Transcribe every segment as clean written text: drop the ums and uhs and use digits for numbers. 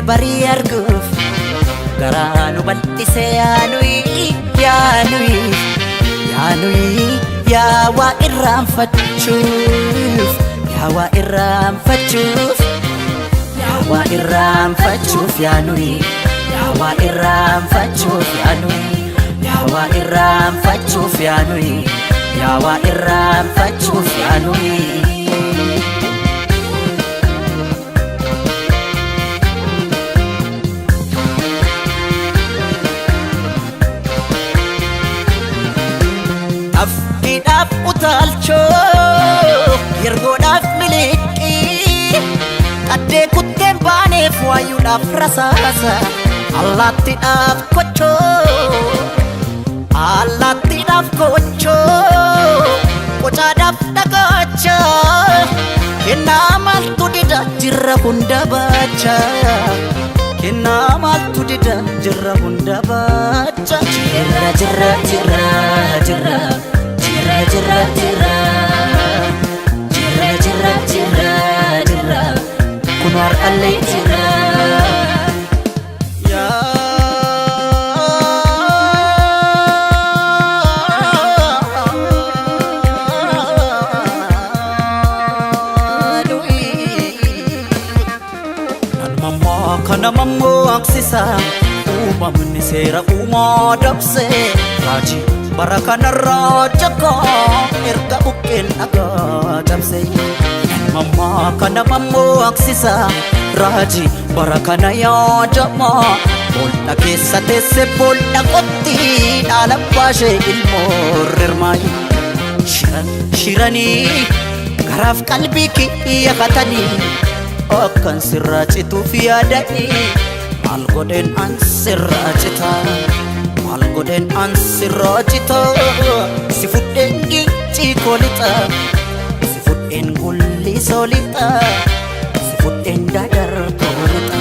barii arguuf garaa nu bal'ise yaanuyi yaanuyi yaanuyi yaa waa irraanfachuuf yaa waa irraanfachuuf yaa waa irraanfachuuf yaanuyi yaa waa irraanfachuuf yaanuyi yaa waa irraanfachuuf yaanuyi yaa waa irraanfachuuf yaanuyi. Afkiidhaaf utaalchoo yergoodhaaf miliqii qaddee kutteen baaneef waayuudhaaf rasaasa allaattiidhaaf kochoo allaattiidhaaf kochoo qocaadhaaf dhagaacha kennaa maaltu dida jirra hunda baacha kennaa maaltu dida jirra hunda baacha jirra jirra jirra jirra jirra jirra jirra jirra jirra jirra jirra kun har'allee jirra. Kana mammaksisa uumamni seera uumaa dabse raajii bara kanarraa jakaa erga buqqeen dhagaa cabse. Mammaa kana mammaksisa raajii bara kana yaadama boolla keessa teesse boolla qotti dhaala baashee ilmoo rirmaayi. Shiran shiranii garaaf qalbii kiyya katanii akkan sirraa cituuf yaadanii maal godheen an sirraa cita maal godheen an sirraa cita si fudheen gincii koo lixa si fudheen gullisoo lixa si fudheen dadar koo lixa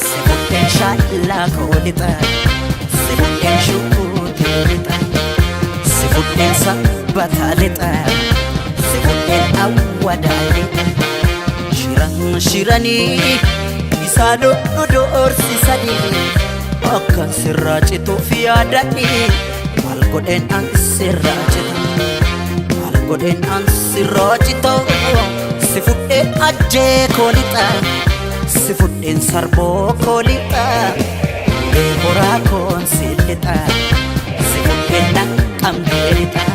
si fudheen shaallaa koo lixa si fudheen shukuutee lixa si fudheen sabbataa lixa si fudheen awwadaa lixa. Shiran shiranii isaan nu doorsisanii akkan sirraa cituuf yaadanii maal godheen an sirraa cita maal godheen an sirraa cita si fudheen ajjee koo lixa si fudheen sarboo koo lixa ulee horaa koon si lixa si fudheen naqqamtee lixa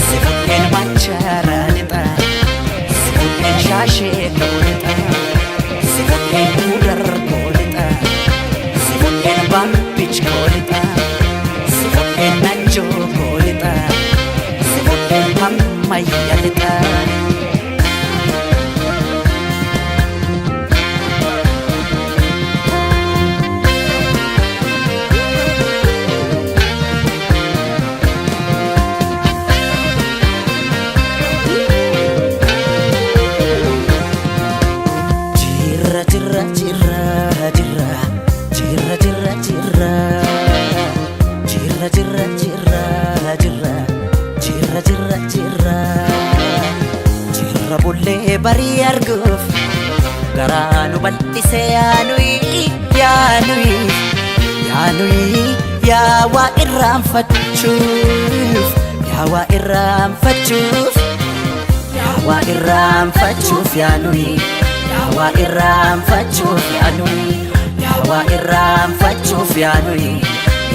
si fudheen machaaraa lixa si fudheen shaashee koo lixa si fudheen gudar koo lixa si fudheen bambich koo lixa si fudheen najjoo koo lixa si fudheen hammayya lixa. Jirra jirra jirra jirra jirra jirra jirra jirra jirra jirra jirra jirra jirra jirra jirra bullee barii arguuf garaa nu bal'ise yaanuyi yaanuyi yaanuyi yaa waa irraanfachuuf yaa waa irraanfachuuf yaa waa irraanfachuuf yaanuyi yaa waa irraanfachuuf yaanuyi yaa waa irraanfachuuf yaanuyi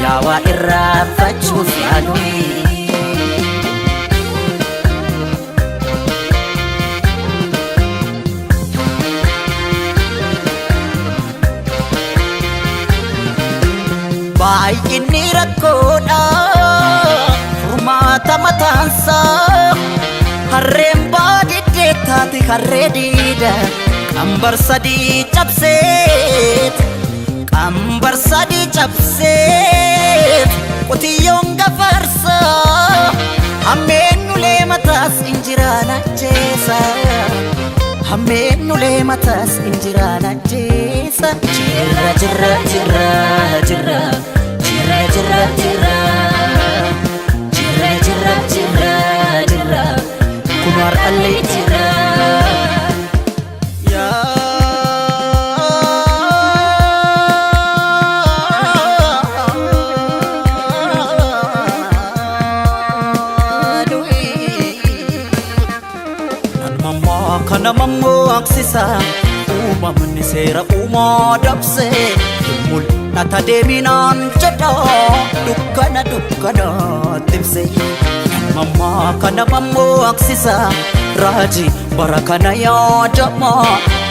yaa waa irraanfachuuf yaanuyi. Baay'inni rakkoodha furmaata mataansaa harreen baadiddee taate harree diida qambar sadii cabseet qambar sadii cabseet qotiyyoon gafarsaa hammeen ulee mataas injiraan ajjeesa hammeen ulee mataas injiraan ajjeesa. Jirra jirra jirra jirra jirra jirra jirra jirra jirra jirra jirra kun har'allee jira. Seera uumaa dabsee hin mul'ata deeminaan jedha dukkana dukkanaatti ibse. Mammaa kana mammaksisa raajii bara kana yaadama.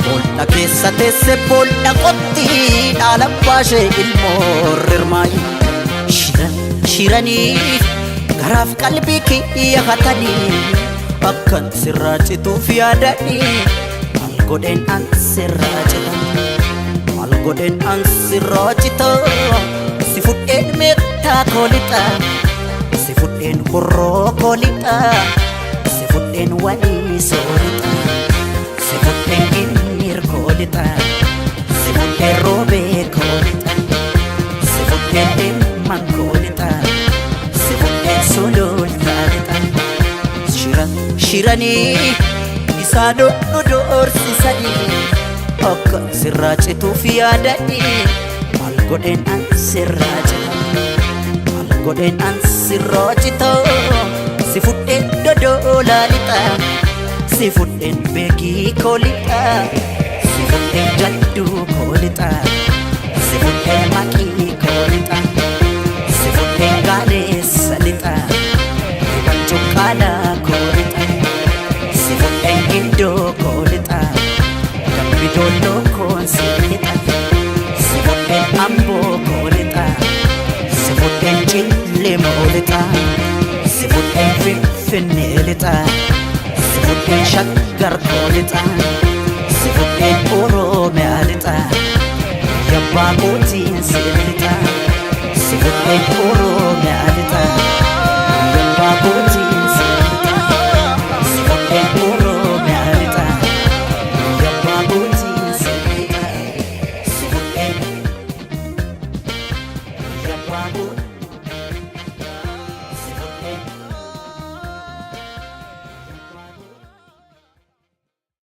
Bool'a keessa teesse bool'a qotti dhaala baashee ilmoo rirmaayi. Shiran shiranii garaaf qalbii kiyya hatanii akkan sirraa cituuf yaadanii maal godheen an sirraa cita, maal godheen an sirraa cita. Si fudheen meettaa koo lixa, si fudheen horroo koo lixa, si fudheen walii soo lixa, si fudheen ginniir koo lixa, si fudheen roobee koo lixa, si fudheen dhimman koo lixa, si fudheen sulultaa lixa. Shiran shiranii isaan nu doorsisanii akka sirraa cituuf yaadanii maal godheen an sirraa cita, maal godheen an sirraa cita. Si fudheen dodoolaa lixa, si fudheen beekii koo lixa, si fudheen jadduu koo lixa, si fudheen maqii koo lixa, si fudheen gaaleessa lixa, riban cuqqaalaa koo lixa, si fudheen gindoo koo lixa, dambi doolloo koon si lixa, si fudheen amboo koo lixa, si fudheen cillemoo lixa, si fudheen finfinnee lixa, si fudheen shaggar koo lixa, si fudheen oromiyaa lixa, yabbaa kootiin si lixa, si fudheen oromiyaa lixa.